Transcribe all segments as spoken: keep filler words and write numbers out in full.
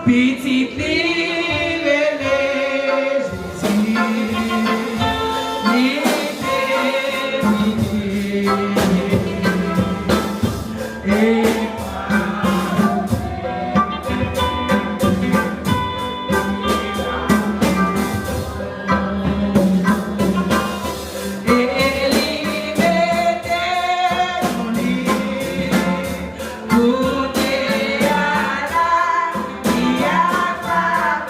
Pitit li rele Jezi, li te bliye e pa E li mete nou li kote a la, li a pa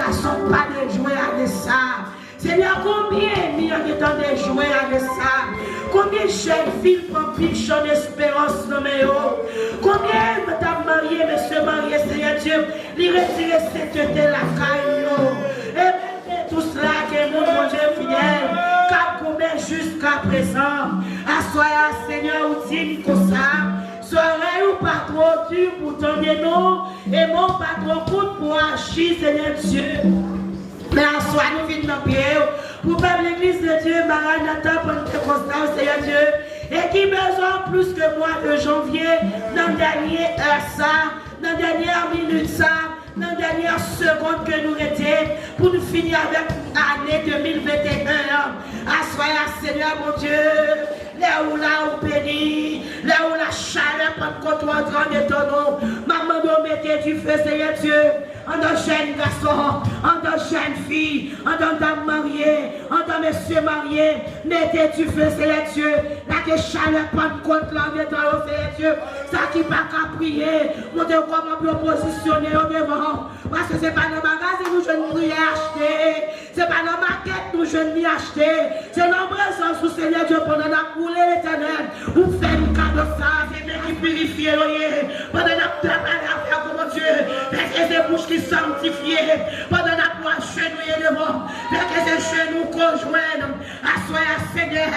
Gason pa dejwe ane sa. Senyè, konbyen enmi an gentan dejwe ane sa? Konbyen jèn fi l pran pil chan esperans nan men yo? Konbyen m t ap marye, mesye marye, Senyè Dye, li retire sentete lakay yo? E malgre tou sela, gen moun, Bondye fidèl, k ap goumen jiskaprezan. Aswè a, Senyè, ou di m konsa, zòrèy ou pa twò di pou tande non, e men w pa twò kout pou aji, Senyè Dye. Men aswè a nou vin nan pye w pou pèp Legliz de Dye, Maranata, Pantekòstal, Senyè Dye, e ki bezwen plis ke mwa de janvye, nan dènye è sa, nan dènyè minit sa, nan dènyè segonn ke nou rete, pou nou fini avèk ane de mil venteyen an. Aswè a, Senyè Bondye, lè ou la, ou beni. Lè ou la, chalè Pannkot ou antre andedan nou. M ap mande w mete dife, Senyè Dye, andan jèn gason, andan jèn fi, andan dam marye, andan mesye marye. Mete dife, Senyè Dye. Lage chalè Pannkot la andedan yo, Senyè Dye. Sa ki pa ka priye, montre w kòman pou yo pozisyone yo devan w. Paske se pa nan magazin nou jwenn priyè achte. Se pa nan makèt nou jwenn li achte. Se nan prezans ou, Senyè Dye, pandan n ap woule, Letènèl, ou fè nou kado sa. Se men ki pirifye yo ye. Pandan n ap travay avèk ou, Bondye, fè ke se bouch ki sangtifye. Pandan n ap ajenouye devan, fè ke se jenou ko jwenn. Aswè a, Senyè,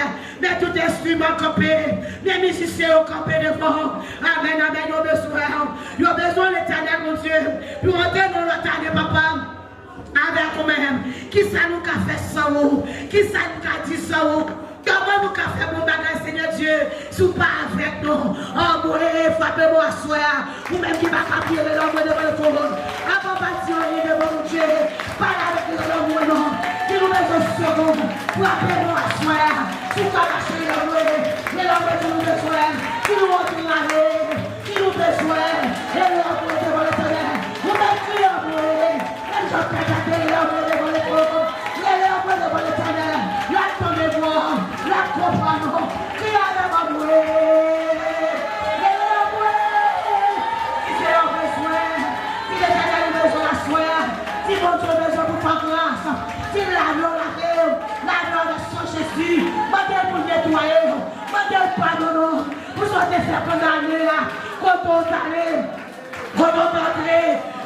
men tout enstriman kanpe, men mizisyen yo kanpe devan. Amèn, amèn, yo bezwen, yo bezwen Letènèl, Bondye, pou antre nan lòt ane, papa. Avèk ou menm. Kisa nou ka fè san ou? Kisa nou ka di san ou? Kòman nou ka fè bon bagay, Senyè Dye, si w pa avèk nou? Anmwe, frape mò aswè a. Ou menm ki pa ka priye, leve men w devan letwòn. Avan w pa di anyen devan Bondye, pale avèk li nan lanmou non. Di nou bezwen sekou. Frape mò aswè a. Si w ka mache, leve men w. Leve men w, di nou bezwen. Si nou antre lale. Si nou bezwen, rele anmwe devan Letènèl. Ou mèt kriye anmwe. Menm jan Pè Jacques te rele anmwe devan Letènèl. Rele anmwe devan Letènèl. L ap tande vwa w. L ap konprann ou. Kriye avè m anmwe. Rele anmwe. Si se yon bezwen, si Letènèl ou bezwen aswè a, si Bondye bezwen pou fè w gras, si l lave w, lave w, lave w avèk san Jezi, mande l pou l netwaye w, mande l padone w. Pou sa w te fè pandan ane a, kote w t ale, kote w t antre,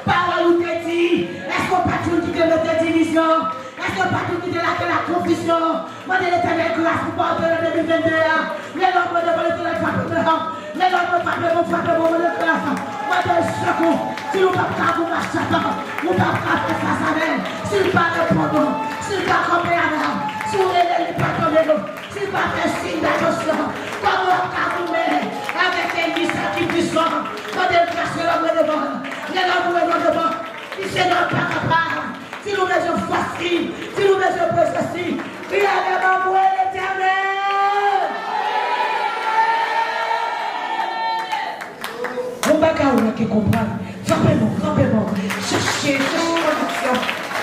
pawòl ou te di, èske w pa t youn ki te mete divizyon? Èske w pa t youn ki te lage lakonfizyon? Mande Letènèl gras pou w pa antre nan de mil vennde a. Leve men w devan Letènèl, frape men w. Leve men w, frape men w, frape men w, mande gras. Mande l sekou. Si nou p ap ka goumen ak Satan, nou p ap ka fè fas avè l. Si l pa reponn nou, si l pa kanpe avè w, si w rele l, li pa tande nou. Si l pa fè siy datansyon, kòman w ap ka goumen avèk ènmi sa ki pwisan? Mande l gras, leve men w devan l. Leve men w devan l. Si se nan pa kapab, si nou bezwen fòs li, si nou bezwen prezans li, kriye avè m, anmwe Letènèl. Yon bagay ou manke konprann. Frape non, frape non. Chèche, chèche koneksyon.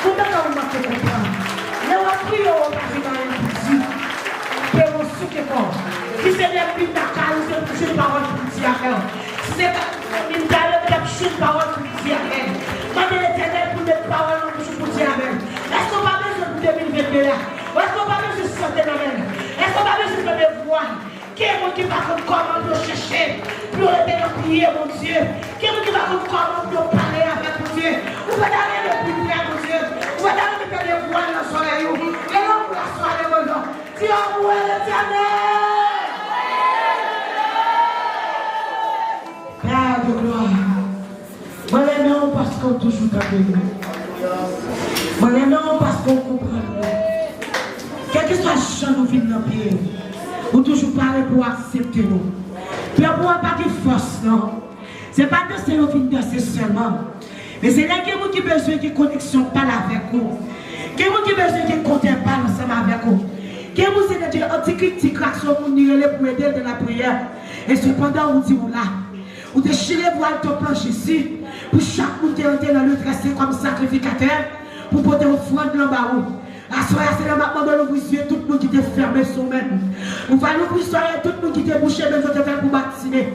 Yon bagay ou manke konprann. Lè w ap priye, ou pa vin anyen pou di. Pe non sou ke kò. Si se lè m vin nan kay ou, se pou jwenn pawòl pou di avè w. Si se pa vin talè, m t ap jwenn pawòl pou di avè l. Mande Letènèl pou l met pawòl nan bouch ou pou di avè l. Èske w pa bezwen pou de mil vennde a? Èske w pa bezwen sante nan men l? Èske w pa bezwen tande vwa l? Gen moun ki pa konn kòman pou yo chèche, pou yo rete nan priye Bondye. Gen moun ki pa konn kòman pou yo pale avèk Bondye. Ou pa ta renmen priye Bondye. Ou pa ta renmen tande vwa l nan zòrèy ou. Leve men w aswè a, leve men w. Di, anmwe Letènèl. Père de gloire. Mwen renmen w paske w toujou tande nou. Mwen renmen w paske w konprann nou. Kèlkeswa jan nou vin nan pye w, ou toujou pare pou w aksepte nou. Pye pou w pa gen fòs, non. Se pa danse yo vin danse sèlman. Men se lè gen moun ki bezwen gen koneksyon pale avèk ou. Gen moun ki bezwen gen kontè pale ansanm avèk ou. Gen moun se nan anti krik ti krak se yon moun li rele pou ede l nan lapriyè. E sepandan ou di ou la. Ou te chire vwal tanp lan Jezi pou chak moun te antre nan lieu très saint kòm sakrifikatè pou pote ofrann lan ba ou. Aswè a, Senyè, m ap mande w louvri zye tout moun ki te fèmen sou men. Ou va louvri zòrèy tout moun ki te bouche men yo te fè pou Batime.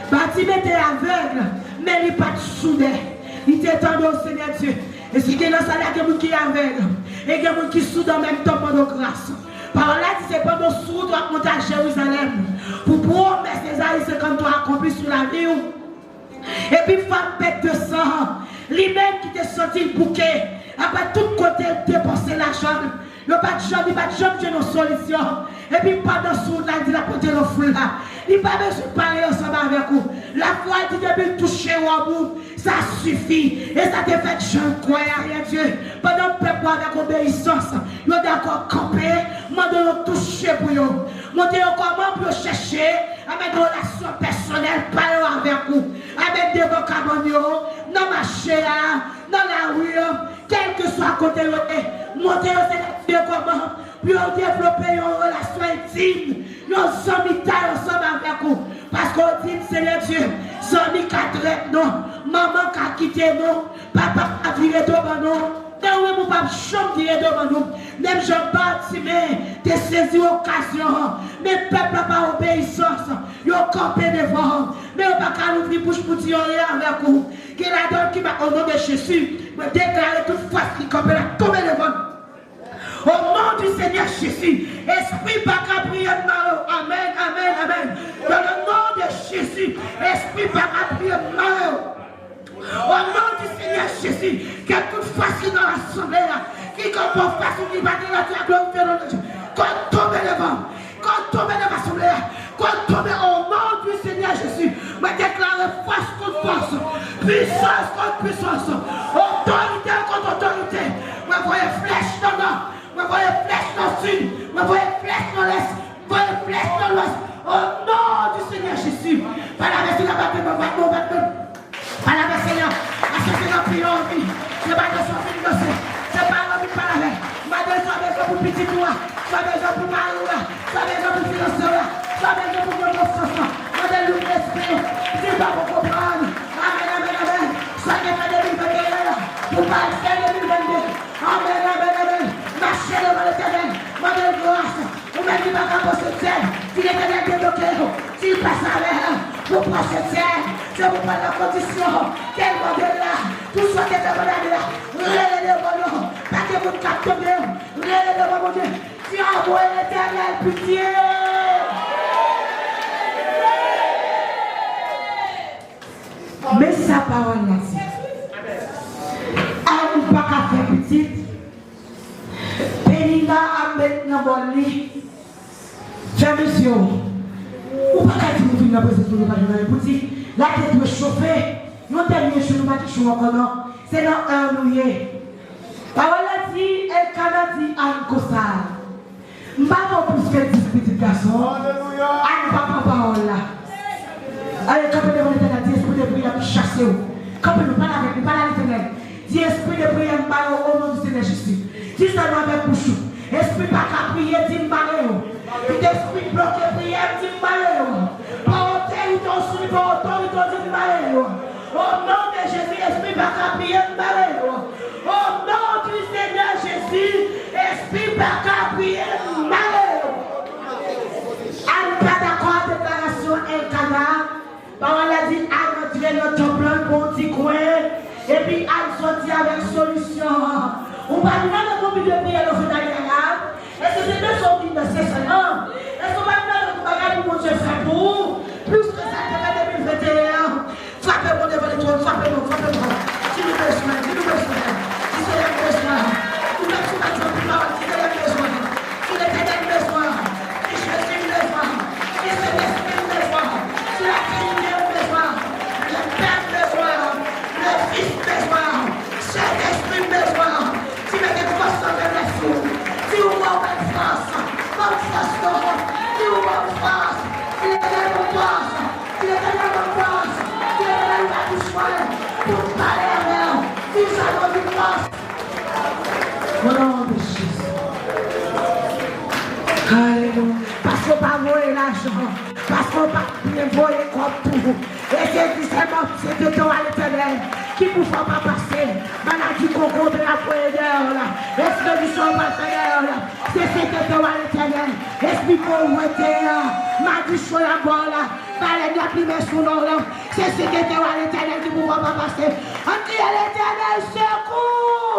Batime te avèg, men li pa t soudè. Li te tande w, Senyè Dye. E si gen nan sal la, gen moun ki avèg, e gen moun ki soud an menm tan, mande w gras. Pawòl la di se pandan w soud w ap monte a Jerizalèm pou pwomès Ezayi senkanntwa akonpli sou lavi w. Epi fanm pèt de san an, li menm ki te santi l bouke, apre tout kote l depanse lajan l, yo pa t janm, li pa t janm jwenn yon solisyon. Epi pandan sou wout la, l di l ap pote l ofrann la. Li pa bezwen pale ansanm avèk ou. Lafwa l di depi l touche wòb ou, sa sifi. E sa te fèt jan l kwè a, Seyè Dye. Pandan pèp ou avèk obeyisans, yo dakò kanpe, mande w touche pou yo. Montre yo kòman pou yo chèche, amèn, relasyon pèsonèl pa yo avèk ou. Amèn, devan kabann yo, nan mache a, nan lari an, kèlkeswa kote yo ye, montre yo se nan kòman pou yo devlope yon relasyon entim, yon zanmitay ansanm avèk ou. Paske w di m, Seyè Dye, zanmi ka trèt nou, manman ka kite nou, papa ka vire do ban nou. Men ou menm ou p ap janm vire do ban nou. Menm jan Batime te sezi okazyon an, men pèp la pa obeyisans, yo kanpe devan an, men yo pa ka louvri bouch pou di yon ryen avèk ou. Gen ladan ki pa, o non de Jezi, mwen deklare tout fòs ki kanpe la tonbe devan l. Au nom du Seigneur Jésus, espri pa ka priye mare w. Amèn, amèn, amèn. Dans le nom de Jésus, espri pa ka priye mare w. Au nom du Seigneur Jésus, ke tout fòs ki nan asanble a, ki kanpe anfas ou, ki pa gen lòt a glorifye non de Jezi, kò tonbe devan. Kò tonbe nan asanble a. Kò tonbe au nom du Seigneur Jésus. Mwen deklare fòs kont fòs, pwisans kont pwisans, otorite kont otorite. Mwen voye flèch nan nò, mwen voye flèch nan sid, mwen voye flèch nan lès, voye flèch nan lwès. Au nom du Seigneur Jésus. Pale avè Senyè, bat men, bat men, bat men. Pale avè Senyè. Paske se nan pye w li. Se pa nan sa w vin danse. Se pa nan vin pale avè. Mande sa w bezwen pou pitit ou a. Sa w bezwen pou mari w la. Sa w bezwen pou finanse w la. Sa w bezwen pou bon konsyans lan. Mande l louvri lespri w. Di l pa poko konprann. Amèn, amèn, amèn. Sa w te fè de mil venteyen an, pou w pa al fè de mil vennde. Amèn, amèn, amèn. Mache devan Letènèl. Mande l gras. Ou menm ki pa ka pran setyèm, di Letènèl debloke w. Si l pase avè w pou pran setyèm, se pou pran nan kondisyon ke l mande l la. Pou sa w te fè pandan ane a, rele devan non. Pa gen moun k ap tande w. Rele devan Bondye. Di, anvoye Letènèl pitye. Men sa pawòl la di. Ann pa ka fè pitit. Penina ap met nan bòl li. Fèmen zye w. Ou pa ka di nou vin nan prezans Bondye pa jwenn anyen pou di. Latè dwe chofe. Yon dènye jou nou pa gen cho ankò non. Se nan è nou ye. Pawòl la di, Elkana di Ann konsa. M pa ba w plis ke dis pitit gason. Alelouya. Ann pa pran pawòl la. Ale, kanpe devan Letènèl, di, espri de priyè, m chase w. Kanpe, nou pale avèk li, pale a Letènèl. Di, espri de priyè, m bare w o non di Senyè Jezi. Di sa non avèk bouch ou. Espri pa ka priye, di m bare w. Tout espri bloke priyè, di m bare w. Pa otorite w sou li, pa otorite w di m bare w. O non de Jezi, espri pa ka priye, m bare w. O non di Senyè Jezi, espri pa ka priye, m bare w. Ann pa dakò ak deklarasyon Elkana. Pawòl la di Ann antre nan tanp lan, l pran yon ti kwen, epi Ann sòti avèk solisyon an. Ou pa vin avèk yon Bib de priyè nan fedayè la. Èske se danse w vin danse sèlman? Èske w pa vin avèk yon bagay pou Bondye fè pou ou? Plis ke sa, te fè de mil venteyen an. Frape bon devan letwòn, frape non, frape non. Si nou bezwen, si nou bezwen, si Senyè bezwen. Ou menm si w pa t anvi pawòl, si Senyè bezwen. Si Letènèl bezwen. Si Jezi bezwen. Si Sentespri bezwen. Si Latrinite bezwen. Lèpè bezwen. Lefis bezwen. Sentespri bezwen. Si mete fòs nan feblès ou. Si ou ban mwen fòs, ban m fòs non. Si ou ban m fòs, si Letènèl ban m fòs, si Letènèl ban m fòs, si Letènèl ouvè bouch mwen pou m pale avè w, si sa ban m fòs. O non de Jezi. Alelouya. Paske w pa voye lajan. Paske w pa byen voye kòb tou. E se di sèlman se tete w a Letènèl ki pou fè w pa pase. Maladi koko w te ap voye dèyè w la, ekspedisyon w pral fè dèyè w la, se se tete w a Letènèl. Espri povrete an, madichon y ap ba w la, balèn y ap limen sou non w lan, se se tete w a Letènèl ki pou fè w pa pase. Ann kriye Letènèl sekou!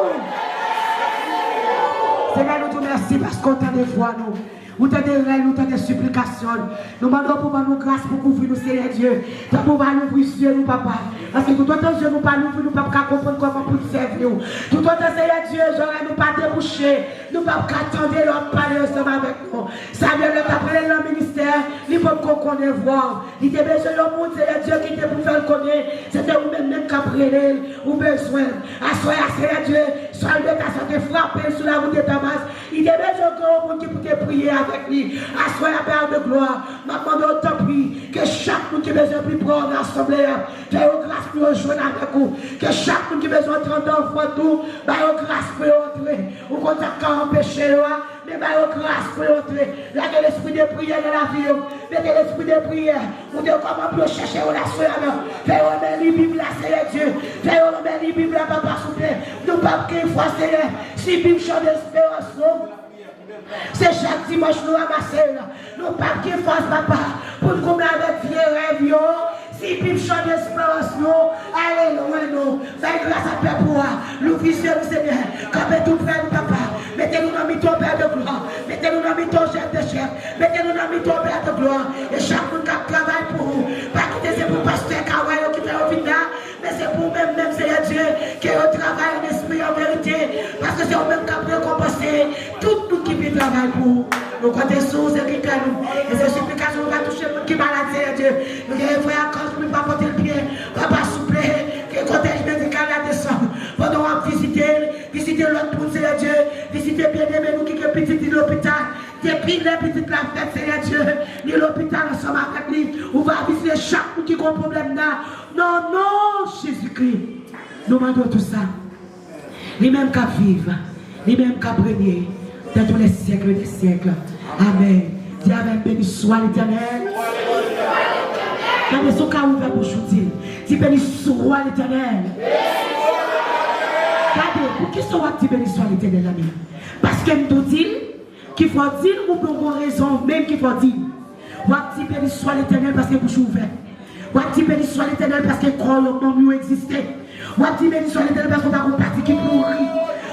Senyè, nou di w mèsi paske w tande vwa nou. Ou tande rèl nou, tande siplikasyon nou. Nou mande w pou ban nou gras pou kouvri nou, Senyè Dye. Tanpri w pa louvri zye nou, papa. Paske toutotan zye nou pa louvri, nou p ap ka konprann kòman pou n sèvi w. Toutotan, Senyè Dye, zòrèy nou pa debouche, nou p ap ka tande lè w ap pale ansanm avèk nou. Samuel lè t ap rele l nan ministè, li potko konnen vwa w. Li te bezwen yon moun, Senyè Dye, ki te pou fè l konnen se te ou menm menm k ap rele l, ou bezwen l. Aswè a, Senyè Dye, sòlda sa te frape l sou lawout de Damas. Li te bezwen gen yon moun ki pou te priye avèk li. Aswè a, Pè de glwa, m ap mande w, tanpri, ke chak moun ki bezwen pi pre w nan asanble a, fè yo gras pou yo jwenn avèk ou. Ke chak moun ki bezwen antre anndan vant ou, ba yo gras pou yo antre. Ou konn sa k ka anpeche yo a, men ba yo gras pou yo antre. Lage lespri de priyè nan lavi yo. Mete lespri de priyè. Ou te kòman pou yo chèche relasyon avè w. Fè yo renmen li Bib la, Senyè Dye. Fè yo renmen li Bib la, papa, souple. Nou p ap gen fòs, Senyè. Si Bib chan de esperans nou, se chak dimanch nou ranmase l. Nou p ap gen fòs, papa, pou n goumen avèk vye rèv yo. Si Bib chan de esperans nou, ale lwen nou. Bay gras ak pèp ou a. Louvri zye nou, Senyè. Kanpe tou prè nou, papa. Mete nou nan mitan w, Pè de glwa. Mete nou nan mitan w, Chèf de chèf. Mete nou nan mitan w, Pè de glwa. E chak moun k ap travay pou ou. Pa kite se pou pastè Kaway yo ki fè yo vin la. Men se pou ou menm, menm, Senyè Dye, ke yo travay an espri, an verite, paske se ou menm k ap rekonpanse tout moun ki vin travay pou ou. Nou konte sou ou, se ki kè nou. E se siplikasyon nou va touche moun ki malad, Senyè Dye. Nou gen frè Akans, nou pa pote l byen. Papa, souple, ke kòtèj medikal la desann. Pandan w ap vizite l, vizite lòt moun, Senyè Dye. Vizite byeneme nou ki gen pitit li lopital. Depi lè pitit la fèt, Senyè Dye, li lopital ansanm avèk li. Ou va vizite chak moun ki gen pwoblèm nan. Nan non Jezikri, nou mande w tou sa. Li menm k ap viv, li menm k ap renye dans tous les siècles des siècles. Amèn. Di avè m, beni swa Letènèl. Gade, si w ka ouvè bouch ou, di l. Di, beni swa Letènèl. Gade, poukisa w ap di beni swa Letènèl la menm? Paske m tou di l, ki fè w di l, oubyen w gen rezon menm ki fè w di l. W ap di, beni swa Letènèl, paske bouch ou ouvè. W ap di, beni swa Letènèl, paske kò yo, manm yo egziste. W ap di, beni swa Letènèl, paske w pa gon pati ki pouri.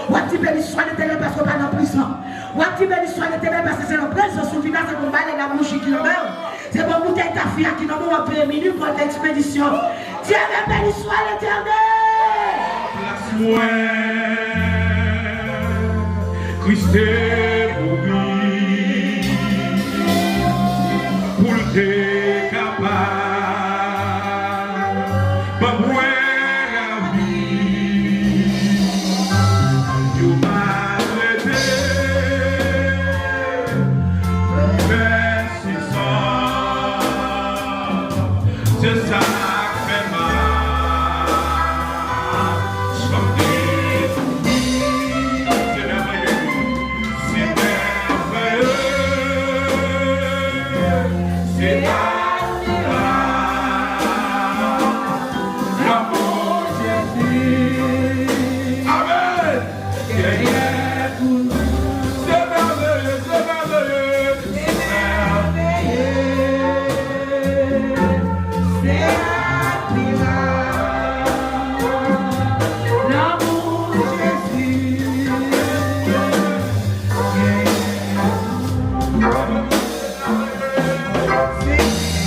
W ap di, beni swa Letènèl, paske w pa nan prizon. W ap di, beni swa Letènèl, paske se nan prezans ou vin la, se gon balèn ap mouche ki nan men w. Se bon boutèy tafya ki nan men w ap veye minwi pou al fè ekspedisyon. Di avè m, beni swa Letènèl! Plas mwen, Kris te mouri pou l te kapab ban mwen lavi. Yo maltrete m, men se sa, se sa k fè m ap chante pou li. Se mèvèye, se mèvèye, se admirab. Lanmou Jezi. Amèn. Genyen pou nou. Se mèvèye, se mèvèye. Se mèvèye. Se admirab. Lanmou Jezi. Genyen pou nou.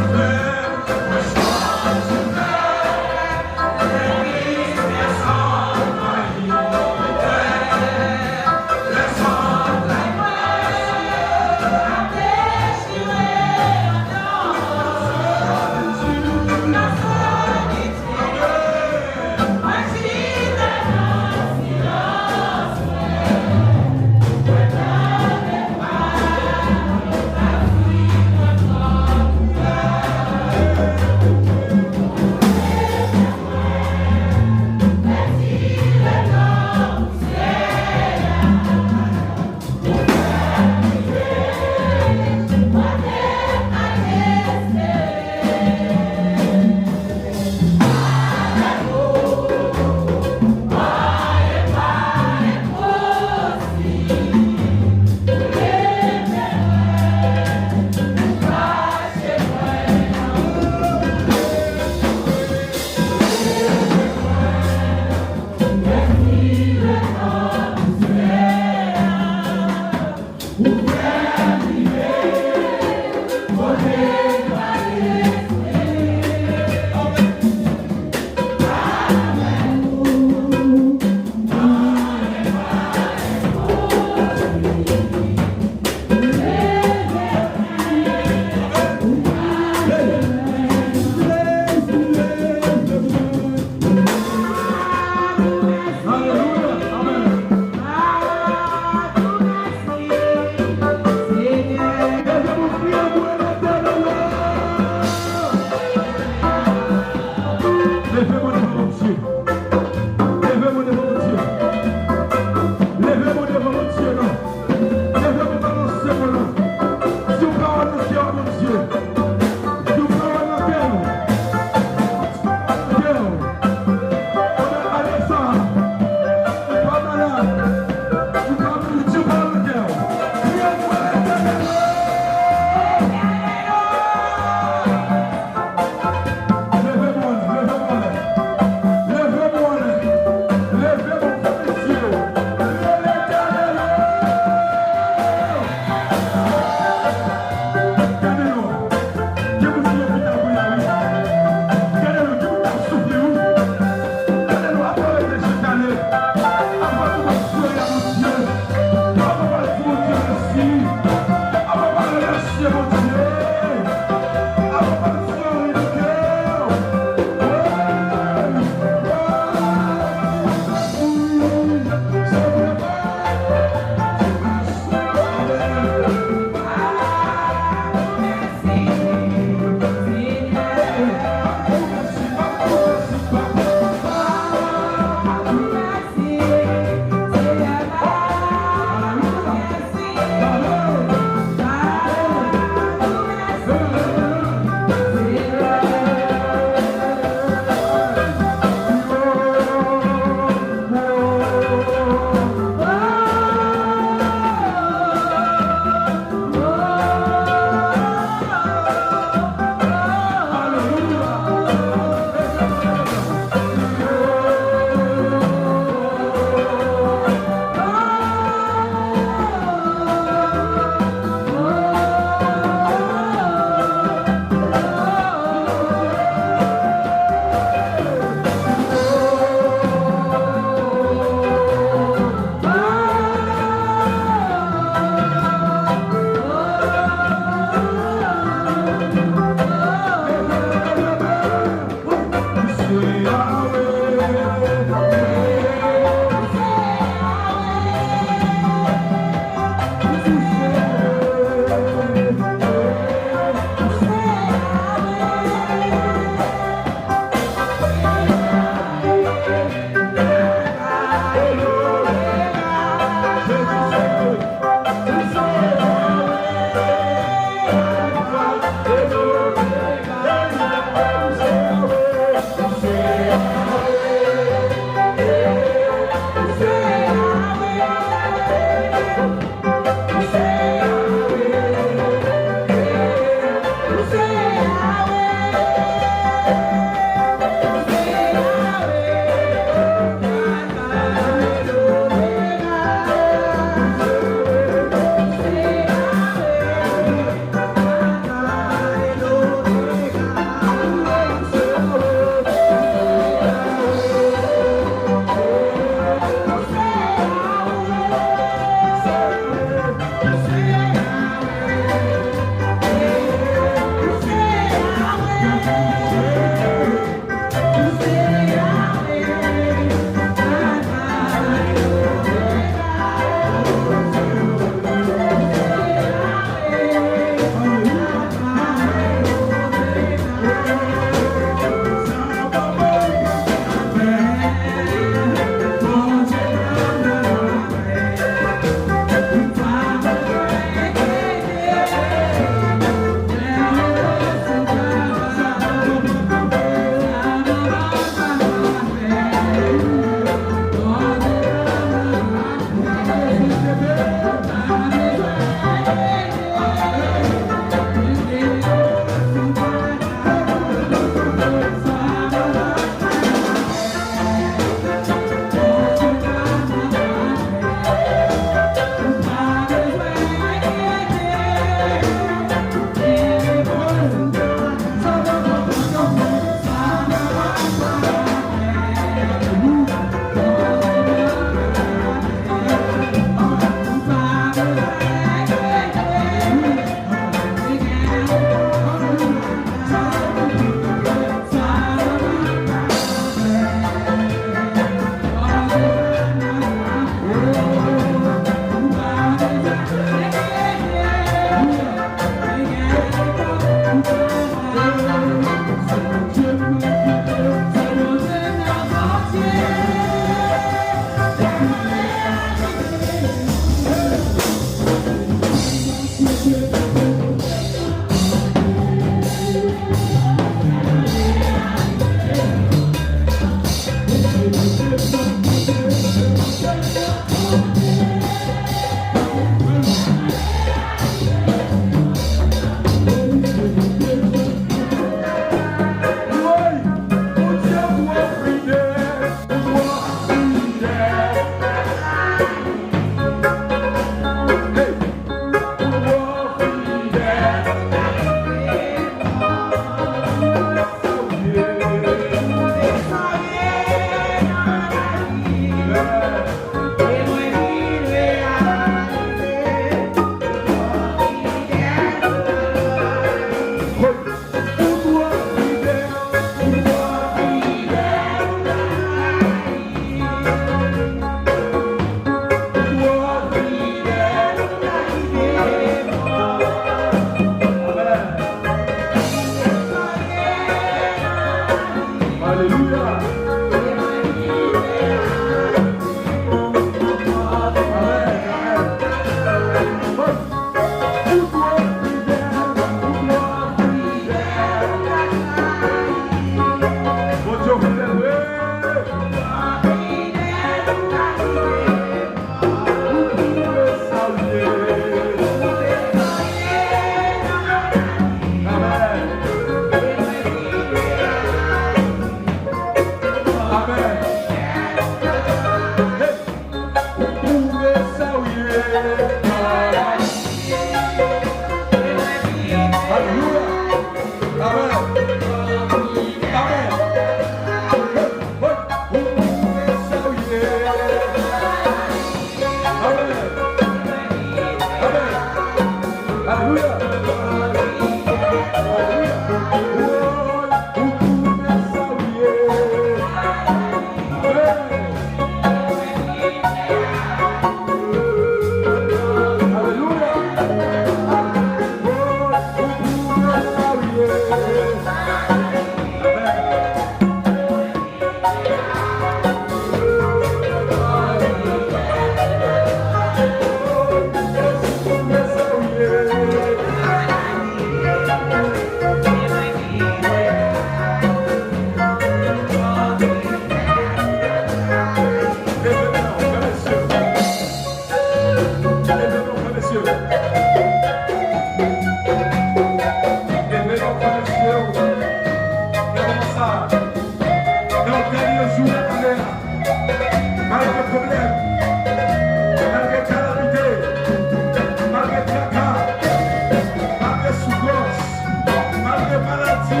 Maladi,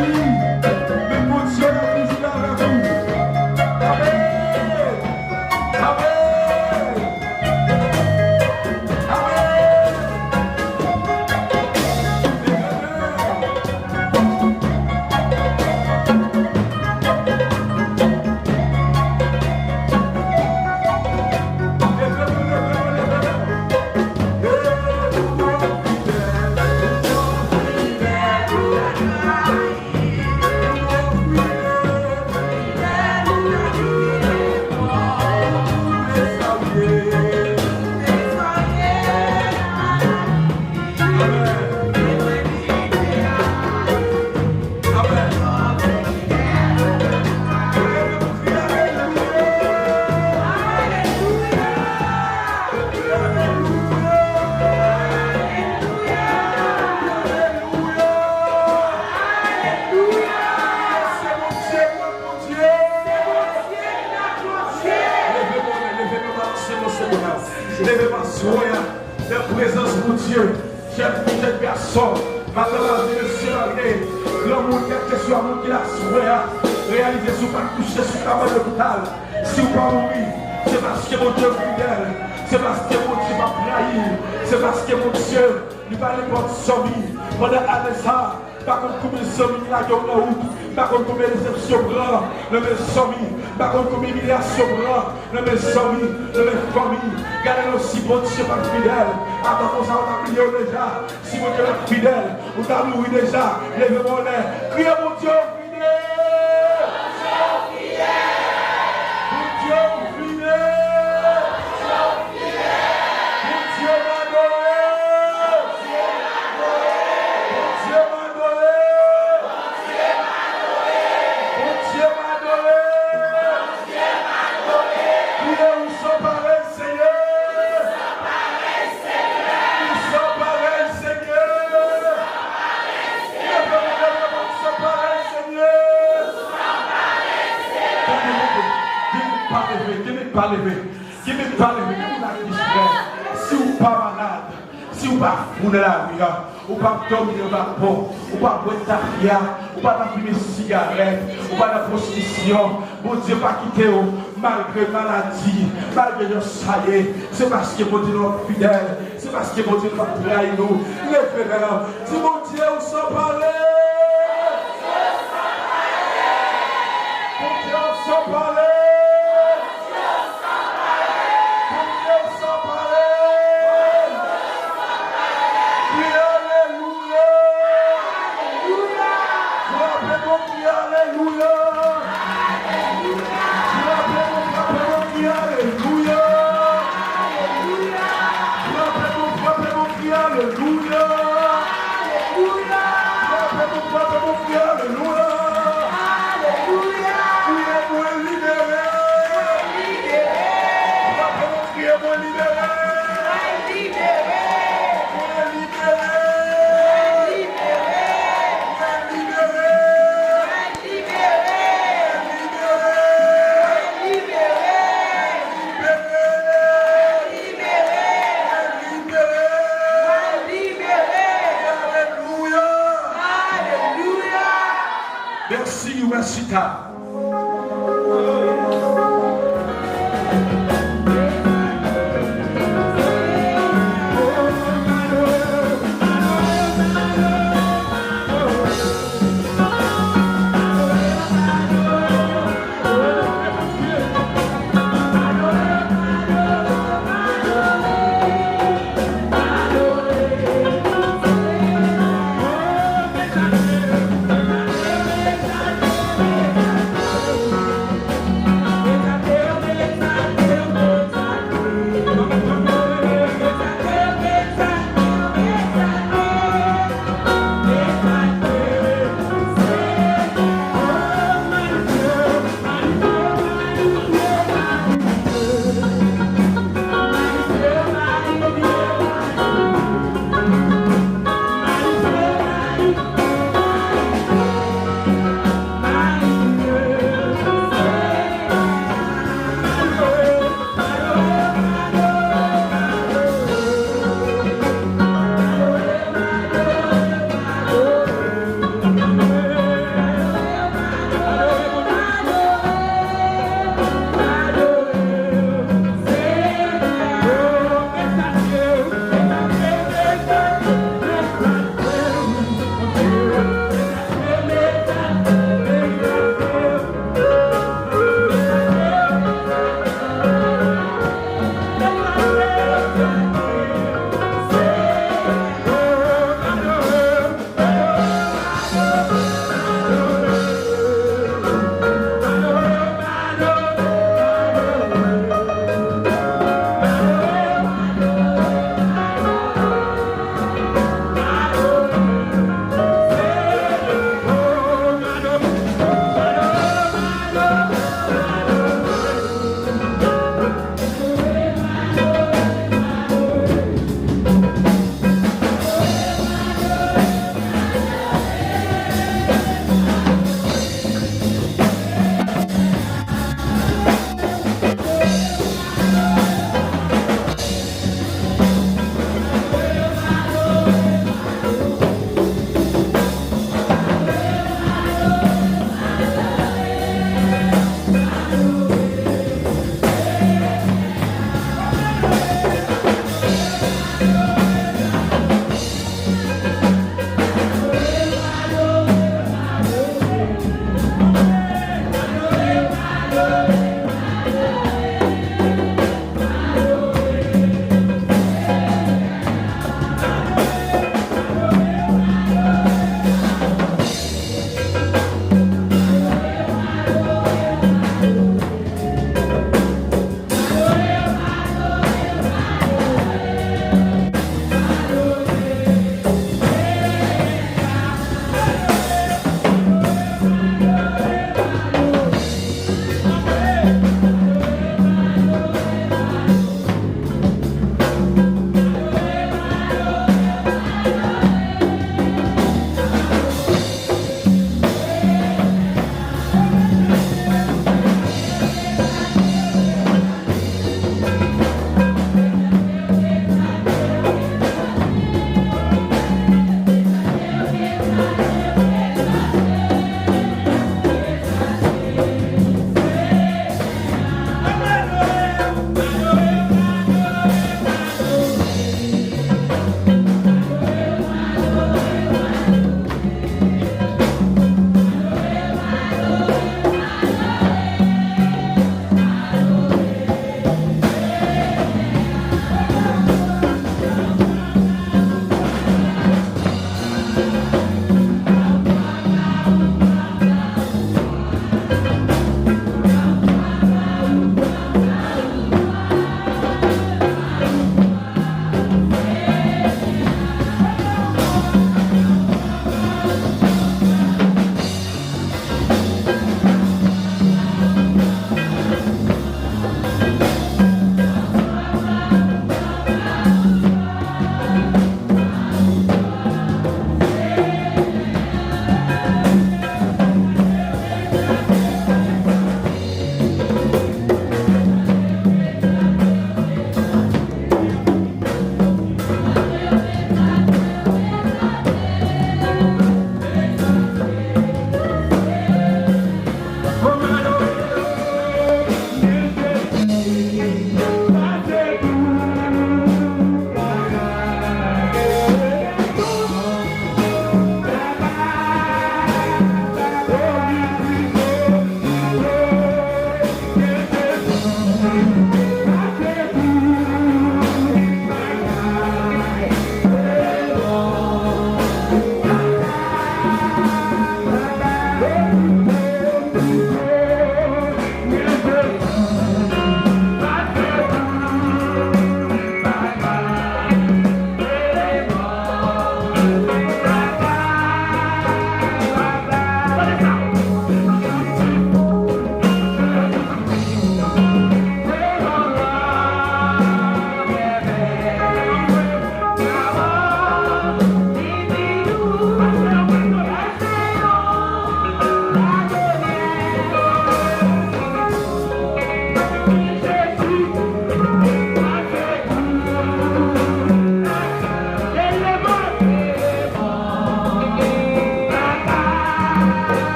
men Bondye ap vizite avèk ou. Amèn! Amèn! Amèn! Leve men w, leve men w, balanse men w, Senyè. Leve men w aswè a. Nan prezans Bondye, jèn fi, jèn gason, madanm, mesye, granmoun, kèlkeswa moun ki la aswè a, reyalize si w pa t kouche sou tab lopital, si w pa mouri, se paske Bondye fidèl, se paske Bondye p ap trayi w, se paske Bondye, li pa nenpòt zanmi. Pandan ane sa, m pa konn konbyen zanmi ki lage w nan wout. M pa konn konbyen desepsyon w pran nan men zanmi. M pa konn konbyen imilyasyon w pran nan men zanmi, nan men fanmi. Gade non si Bondye pa t fidèl. Avan konsa, ou ta bliye w deja. Si Bondye pa t fidèl, ou ta mouri deja. Leve men w anlè. Kriye Bondye, ou fidèl. Bondye, ou fidèl. Bondye, m adore. Bondye, m adore. Bondye, m adore. Kriye, ou san parèy, Senyè. Ou san parèy, Senyè. Leve men w, leve men w, ou san parèy, Senyè. Tande, tande. Gen moun pa leve, gen moun pa leve. Gen moun pa leve, gen moun ak distrè. Si w pa malad, si w pa fou nan lari a, ou p ap dòmi nan vapò, ou p ap bwè tafya, ou pa nan fimen sigarèt, ou pa nan pwostitisyon, Bondye pa kite w malgre maladi, malgre jan sa ye. Se paske Bondye nou fidèl, se paske Bondye nou p ap trayi nou. Leve men w, di, Bondye, ou san parèy. Bondye, ou san parèy. Bondye san parèy. Kriye alelouya. Frape bon kriye alelouya. Frape bon, frape bon kriye alelouya. Frape bon, frape bon kriye alelouya. Frape bon, frape bon kriye alelouya. Alelouya. Kriye, mwen libere. Mwen libere. Frape bon kriye, mwen libere. Mwen libere. Mwen libere. Mwen libere. Mwen libere. Mwen libere. Mwen libere. Mwen libere. Mwen libere. Mwen libere. Mwen libere. Mwen libere. Mwen libere. Alelouya. Alelouya. Mèsi, mèsi, ta.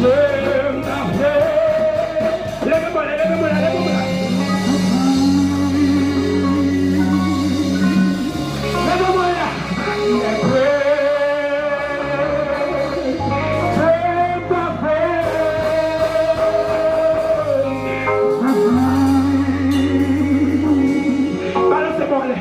Leve men w la, leve men w la, leve men w la. Leve men w la. Balanse men w anlè.